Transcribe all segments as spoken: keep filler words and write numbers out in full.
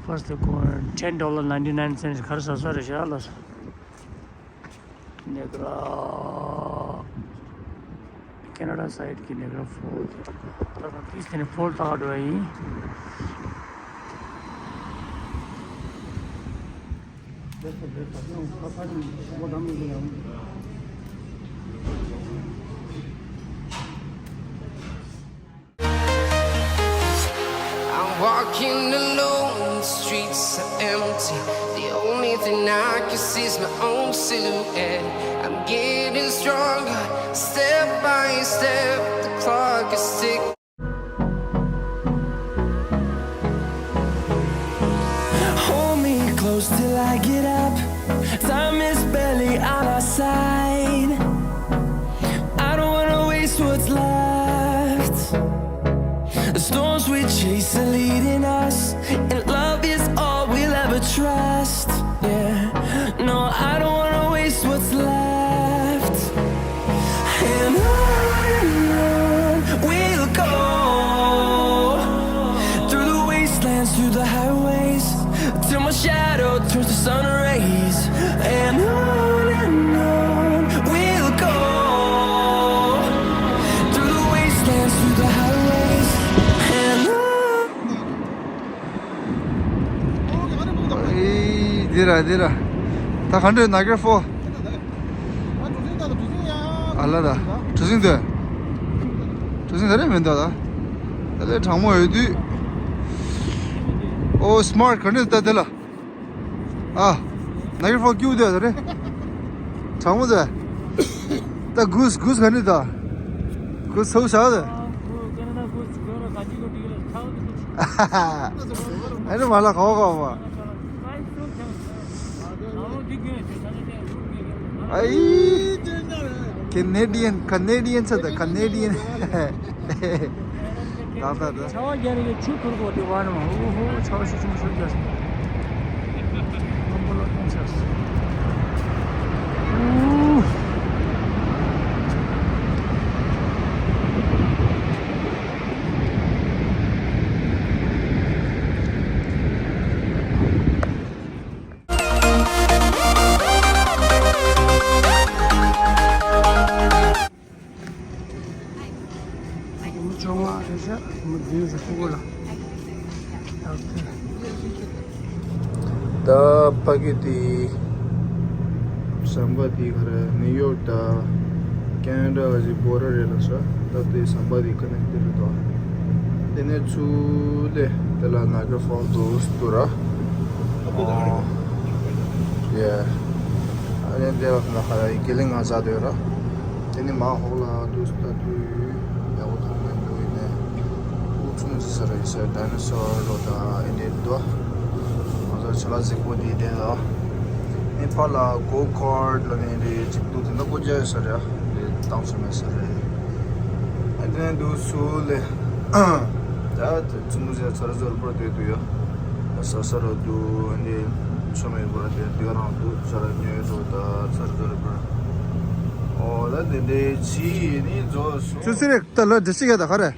First, ten dollar ninety nine cents གར་ཟ་ས་རེད་ཤག་ལ། ནེ་ག་ར། Canada side གི་ནེ་ག་ར་ཕོལ་དེ། ད་ང་ཏིས་དེ་ནས་ཕོལ་ལྟ་འགྲོ་ཡིན། I'm walking alone, the streets are empty. The only thing I can see is my own silhouette. I'm getting stronger, step by step. The clock is ticking. Hold me close till I get up. Time is barely on our side. I don't wanna waste what's left. The storms we chase are leading us, and love is all we'll ever trust. Yeah, no, I don't wanna waste what's left. And on and on we'll go, through the wastelands, through the highways, till my shadow turns to sun rays. And on and on we'll go, through the wastelands, through the highways, and on. ཨེ། འདི་ར་འདི་ར། ད་ག་འདྲ་ནཱ་ག་ར་ཕོལ། ཨ་ལ་ད། གྲུ་གཟིངས་དེ། གྲུ་གཟིངས་དེ་རེད་མིན་ད་ད། ད་ལས་གྲང་མོ་ཡོད་དུས། ཨོ་སི་མཱར་ཊི་ག་འདྲ་ད་དེ་ལ། ཨ། ནཱ་ག་ར་ཕོལ་སྐྱིད་པོ་དེ་ད་རེད། གྲང་མོ་དེ། ད་གུས་གུས་ག་འདྲ་ད། གུས་ཚ་བོ་ཤག་དེ། ཨ་ནི་མ་ལ་ག་བ་ག་བ། ཨའི། Canadian Canadian ཚ་ད་Canadian། ད་ད་ད། ཆར་པ་རྒྱག་རེ་ཆུ་འཐོར་གོ་དེ་བ་ནི་མ། ཨོ་ཧོ། ཆར་པ་ཤུགས་ཆེན་པོ་ཤོར་རྒྱག་སོང་། ཨམ་བུ་ལ་གཏོང་ཆགས་སོང་། ཨུ། མི་བཅོ་ལྔ་རེད་ཤག་མི་བདུན་རེད་ཕྲུ་གུ་ལ། ད་ཕ་གི་དེ་ཟམ་པ་དེ་ག་རེ། ནིའུ་ཡོག་དང་ཁེ་ན་ཌ་གི་བོར་ཌར་རེད་ལ་ས། ད་དེ་ཟམ་པ་དེ་ཀ་ནེག་ཊེཌ་རེད་དོ། དེ་ནས་ཚུར་ལས་དེ་ལ་ནཱ་ག་ར་ཕོལ་འདུག་འདུག་ར། ཨོ། ཡེ། ཨ་ནི་དེ་ལ་ན་ཁ་ར་ཡི་ཀེ་ལིང་ང་ཟ་དོད་ར། དེ་ནི་མ་ཧོག་ལ་དུས་ལྟ་དུས་ཡག་པོ་མཐོང་མེད་འདུག་ཡིན་ནའི། དབུགས་ཕྱུང་ཟེར་ས་ར་ཡིན་ས། ཌའི་ནོ་སོར་ལོ་ད་ཨེ་འདྲས་འདུག་ང་ཚོ་ཆ་ལག་རྫིག་པོ་འདི་བསྡད་ལ། ཨེ་ཕ་ལ་གོ་ཁར་ལ་ནི་འདི་གཅིག་འདུག་དེ་འདྲ་སྒོ་རྒྱག་ཡོད་ས་རེད། འདི་བཏང་ས་མེད་ས་རེད། ཨེ་འདྲས་འདུག་སུ་ལས། ད་དེ་ཙུ་མུ་ཟེར་ཚར་ཚར་པར་བསྡད་འདུག་ཡ། ས་ས་ར་འདུག་འདི་ཆོ་མེད་པར་དེ་དུས་རང་འདུག་ས་ར་ཉོས་འགྲོ་ད་ཚར་ཚར་པར། ཨོ་ད་དེ་འདྲའི་ཇི་ནི་རྫོགས་སོང་། ཚུར་ཚུར་རེད་ད་ལ་འདྲི་ཤི་ག་ད་ག་རེད།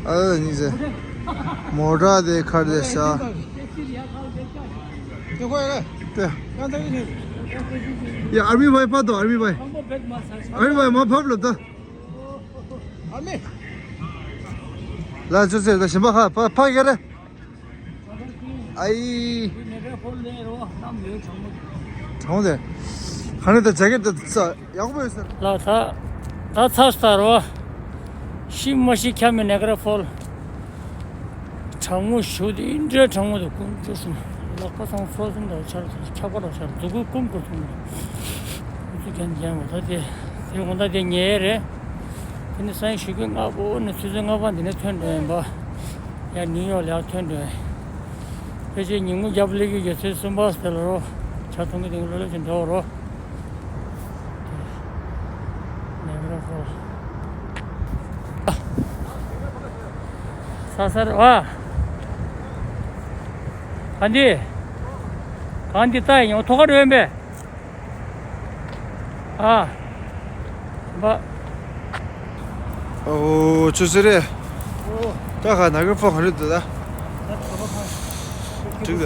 ཨ་ནི་ཟེར། མོ་ཊ་དེ་ཁར་དེ་ཤ། ཏེ། ཡ་ཨར་མི་བྷའི་ཕར་དོ། ཨར་མི་བྷའི། ཨར་མི་བྷའི་མ་ཕབ་ལབ་ད། ལ་ཆུ་ཚོད་ད་ཞིམ་པ་ཁ་ཕ་ཕ་ག་རེ། ཨའི། གྲང་དེ། ག་ནས་ད་ཇེ་ཀེཊ་ད་ཡག་པོ་ཡོད་ཟེར། ལ་ད། ད་ཚར་སྟར་བ། ཤི་མ་ཤི་ཁྱམ་མི་ནེ་ག་ར་ཕོལ། གྲང་མོ་ཞུ་དེ་འདྲའི་གྲང་མོ་དེ་ཀུན་སྤྱོད་སོང་། ལག་པ་ཚང་ཚོ་སོང་དང་ཆར་ཆག་པ་ལ་ཆར་འཛུགས་སྐུ་ཀུན་ཀུན་སོང་། ཨུ་ཚུགས་རྒྱན་རྒྱན་བ་ད་དེ། དེ་དགོང་དག་དེ་ཉལ་རེད། དེ་ནི་སང་ཞོགས་ཀྱི་སྔ་པོ་ནས་ཆུ་ཚོད་ལྔ་པ་འདི་ནས་ཐོན་འགྲོ་ཡིན་པ། ཡང་ནིའུ་ཡོག་ལ་ཡར་ཐོན་འགྲོ་ཡིན། ཕལ་ཆེར་ཉིན་གུང་རྒྱབ་ལས་ཀྱི་རྒྱལ་སྲས་གསུམ་པ་དེ་ལ་རོ། ཇ་འཐུང་གི་དེང་ལོ་ལོ་ཅིག་འགྲོ་རོ། ནེ་ག་ར་ཧོ། ས་སར་བ། ག་འདི། ག་འདི་ལྟ་ཡིན་ཐོག་ཁ་འགྲོ་ཡིན་པས། ཨ། བ། ཨོ་ཆུ་ཚོད་རེད། ད་ཁ་ན་གི་ཕོ་ག་རེད་འདུག་ད། འགྲིག་ད།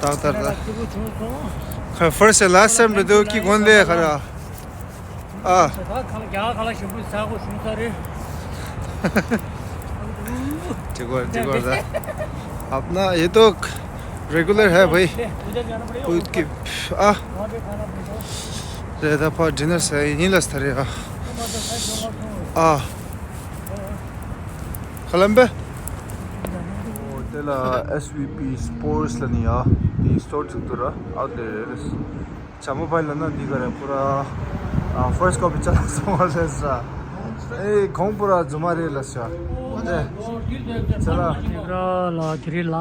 ཏག་ཏག་ད། ཁ་first and last time རེད་འདུག་གི་དགོན་སྡེ་ཁ་ར། ཨ། འགྲིག་གོ་འགྲིག་གོ་ད། अपना ये तो रेगुलर है भाई। खुद की। आ। रेदा पा डिनर से यहीं लस्ता रे। आ। खलंबे। होटल एसवीपी स्पोर्ट्स लनिया। दी स्टोर चुतुरा। आउट दे रेस। བྱམས་པ་ཕ་ལ་ན་འདི་ག་རེ་པུ་ར། ཨ་ཕར་སི་ཀོ་པི་ཅ་ལག་སོང་བ་རེད་ས། ཨེ་ཁོང་པུ་ར་རྫུན་མ་རེད་ལ་ཤ། ཨེ། ཅ་ལག་ནེག་ར་ལ་དེ་རིང་ལ་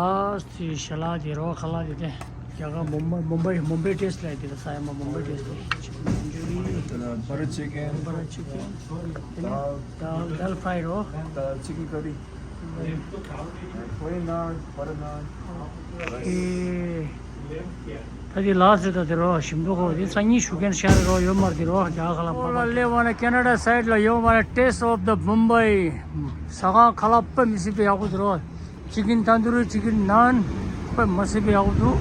སི་ཤ་ལ་དེ་རོ་ཁ་ལ་དེ་དེ། རྒྱ་གར་མུམ་བྷའི་མུམ་བྷའི་མུམ་བྷའི་ཊེ་སི་ལ་དེ་ས་ཡ་མ་མུམ་བྷའི་ཊེ་སི་ལ། བ་ཊར་ཅི་ཀན། བ་ཊར་ཅི་ཀན། དེ་ནས་དཱལ། དཱལ་ཕ་རའི་རོ། ད་ཅི་ཀན་ཀ་རི། ཨེ། ད་དེ་ལ་ཟེར་ད་དེ་རོ་ཞིམ་མདོག་གོ་དེ་སང་ཉིན་ཞུ་མཁན་ཤར་རོ་ཡོད་མར་དེ་རོ་རྒྱ་གར་ལ་པ་པ་ལེ་བ་ན་ཁེ་ན་ཌ་སའིཌ་ལ་ཡོད་མར་ཊེ་སི་ཊི་ཨོཕ་ད་མུམ་བྷའི། ཟ་ཁང་ཁ་ལག་དཔེ་མི་སྲིད་པའི་ཡག་པོ་དེ་རོ། ཅི་ཀིན་ཏན་དུ་རི་ཅི་ཀིན་ནཱན་དཔེ་མི་སྲིད་པའི་ཡག་པོ་འདུག་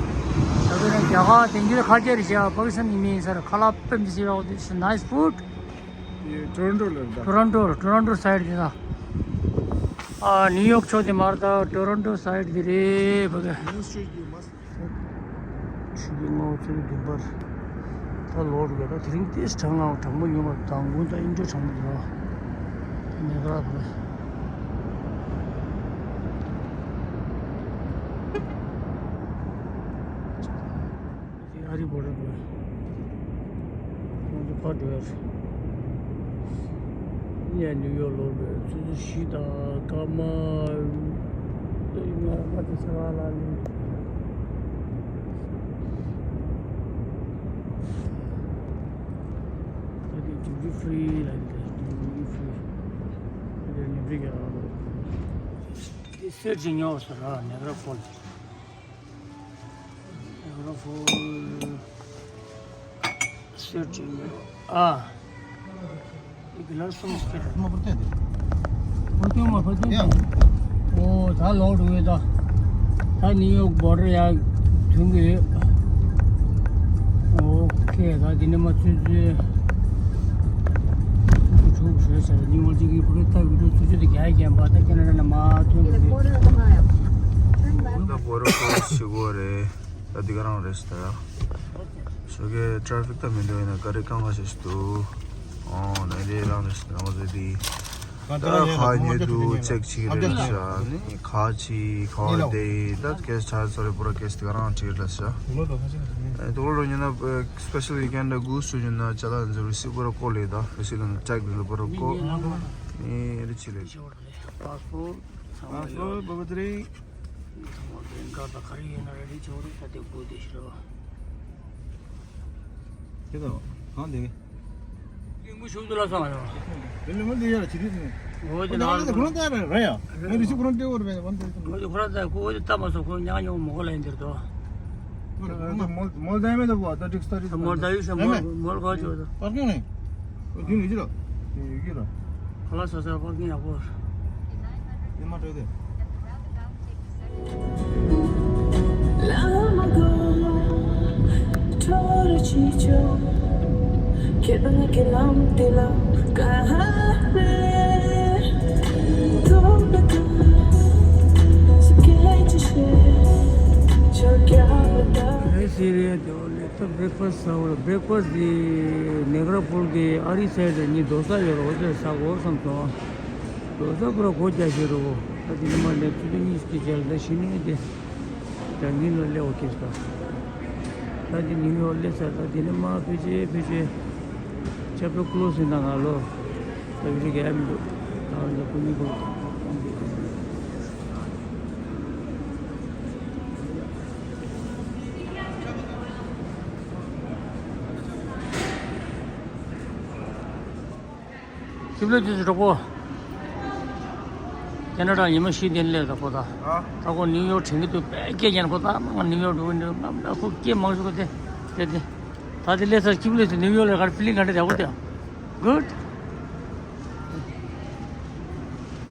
ད་དེ་ནས་རྒྱ་གར་དེང་དུས་ཁ་ཆེ་རེད་ཤག་པ་ཀི་སི་ཐན་ཡིན་མིན་ཡིན་ས་ར་ཁ་ལག་དཔེ་མི་སྲིད་ཡག་པོ་འདུག་ནའིས་ཕུཌ། ཊོ་རོན་ཊོ་ལ་རེད་ད། ཊོ་རོན་ཊོ་ཊོ་རོན་ཊོ་སའིཌ་དེ་ད། ཨ་ནིའུ་ཡོག་ཕྱོགས་དེ་མར་ད་ཊོ་རོན་ཊོ་སའིཌ་དེ་རེད་ཕ་གི། ཆུ་བོའི་མངའ་ཁོངས་བདུན་པར་ད་ལོག་འགྲོ་གི་ད། དེ་རིང་ཏོག་ཙམ་གྲང་ང་གྲང་མོ་ཡོད་མ་རེད། མདང་དགོང་ད་ཨིན་ཇོའི་གྲང་མོ་འདུག་ཨ། ད་ནེ་ག་ར་ཕ་གི། ཨ་རི་བྷོ་ཌར་ཁོང་ཚོ་ཕར་འགྲོ་ཡ་རེད། ཡ་ནིའུ་ཡོག་ལོག་འགྲོ་ཡ་ཆུ་ཚོད་བཞི་དང་སྐར་མ་ལྔ་དང་ཕྱེད་ཀ་ལ་ལས། ད་དེ་ཌིའུ་ཊི་ཕི་རི་ལ་དེ་ཌིའུ་ཊི་ཕི་རི་ད་དེ་ཉོ་སྒྲིག་ཡ་རང་ལོ། དེ་སུད་ཅིག་ཉོ་ཟེར་ར་ནེ་ག་ར་ཕོལ། Beautiful. Searching. Ah. Regular songs. ཨོ་ད་ལོག་འགྲོ་གི་ད། ད་ནིའུ་ཡོག་བྷོ་ཌར་ཡར་ཐོན་གི་ཡོད། ཨོ་ཁེ་ད་འདི་ནས་མར་ཚུར་ཚུར། ཚུར་ཚུར་ཞོད་ཟེར་ནིའུ་ཡོག་ཅིག་གི་ཕ་གི་ད་བི་ཌིའོ་ཚུར་ཚུར་དེ་རྒྱག་རྒྱག་པ་ད་ཁེ་ན་ཌ་ནས་མར་ཐོན་གི་ཡོད། ད་བྷོ་ཌར་ཀོ་སི་ཊི་ཞུ་དགོས་རེད། ད་འདི་ག་རང་རེད་ཟེར་ད། ཞོགས་ཀས་ཊ་ར་ཕིག་ད་མི་འདུག་ཡིན་ན་ག་རེ་གང་ག་ཞིག་འདུག་ཨོ་ན་འདི་རང་རེད་ཟེར་ད་ང་ཚོ་འདི། ད་ཁ་ཉེ་དུ་ཅེག་བྱེད་ཀྱི་རེད་ཤག་ནི་ཁ་ཅིག་ཁ་བ་དེ་ད་ཀེ་སི་ཆ་ཚོ་རེ་པུ་ར་ཀེ་སི་དེ་ག་རང་བྲིས་རེད་ཤག་དུ་ལོ་རོ་ཉིན་ན་སི་པེ་ཤལ་ཝི་ཀེན་ཌ་གུ་སུ་ཉིན་ན་ཅ་ལག་འཛིན་རུ་སི་པུ་ར་ཀོ་ལེ་ད་རུ་སི་ལ་ན་ཅག་རི་ལ་པུ་ར་ཀོ་ནི་རི་ཆི་ལེ། པཱ་སི་པོར་ཚང་མ་ཡོད། པཱ་སི་པོར་བ་བ་ཏི་རི། ཚང་མ་གན་ཁ་ད་ག་རེ་ཡོད་ན་རེ་ཌི་བྱེད་རོགས། ད་དེ་དགོས་དེ་ཤི་རོ། དེ་དང་གང་དེ། གླིང་བུ་ཤུག་ཏུ་ལ་སོང་ཡོང་། དེ་ལ་མ་འདི་ཡར་ཅི་རིགས་ནི། འོ་དེ་ནང་ལ་ཁོ་རང་ལྟ་ར་ར་ཡ། ངས་རི་ཤུ་ཁོ་རང་ལྟེ་བོར་བས་བན་དེ། འོ་དེ་ཁོ་རང་ལྟ་ཁོ་འོ་དེ་ལྟ་མ་སོང་ཁོ་ཉག་ཉོག་མོ་གོ་ལ་ཡིན་དེར་དོ། མོལ་མོལ་ད་མེད་ད་བ་ད་ཏིག་སྟ་རི་མོལ་ད་ཡུལ་ས་མོལ་མོལ་ག་ཅོ་ད། པར་ཀིང་ནི། དེ་ནི་ཡོད་ཀྱི་ར། དེ་ཡོད་ཀྱི་ར། ཁ་ལག་ཟ་ས་པར་ཀིང་ཡག་པོ། དེ་མ་འགྲོ་དེ། ཨེ་སི་རི་ཡ་དེ་འོ་ལེ་ད་བྷི་རེག་ཕ་སི་ཟ་བ་ལ། བྷི་རེག་ཕ་སི་དེ་ནེ་ག་ར་ཕུལ་གི་ཨ་རི་སའིཌ་ལ་ནི་རྡོ་ས་ཡོད་ར། འོ་དེ་ཟ་དགོས་བསམ་སོང་། རྡོ་ས་པུ་ར་སྒོ་རྒྱག་ཤེས་རོ། ད་དེ་ནི་མ་ནས་ཆུ་ཚོད་གཉིས་ཀྱི་རྗེས་ལ་ད་ཤི་ནས་དེ། ད་ཉིན་ལ་སླེབས་འོ་ཁེ་ས། ད་དེ་ནིའུ་ཡོག་སླེབས་ཚར། ད་དེ་ནས་མ་ཕེ་ཅེ་ཕེ་ཅེ་ཆབ་པ་ཀློ་སི་ན་ང་ལོ། ད་བི་ཌིའོ་ག་ཡ་མི་འདུག་ད་ང་ཚོ་ཁོ་གཉིས་ཁོ། སྐྱིབས་ལོ་དུས་སུ་གྲོགས་པོ། ཁེ་ན་ཌ་ཉི་མ་བཞི་དེ་སླེབས་ད་ཁོ་ད། ཨ། ད་ཁོ་ནིའུ་ཡོག་དྲན་གི་འདུག་དཔེ་སྐད་རྒྱག་ན་ཁོ་ད་མ་ང་ནིའུ་ཡོག་འགྲོ་གི་འདུག་ང་ཁོ་སྐད་མང་ཤོས་ཁོ་དེ་དེ་དེ། ད་དེ་སླེབས་ཚར། སྐྱིབས་ལོ་དུས་ནིའུ་ཡོག་ལ་གར་ཕི་ལིང་ག་འདྲ་ཡག་པོ་དེ། Good.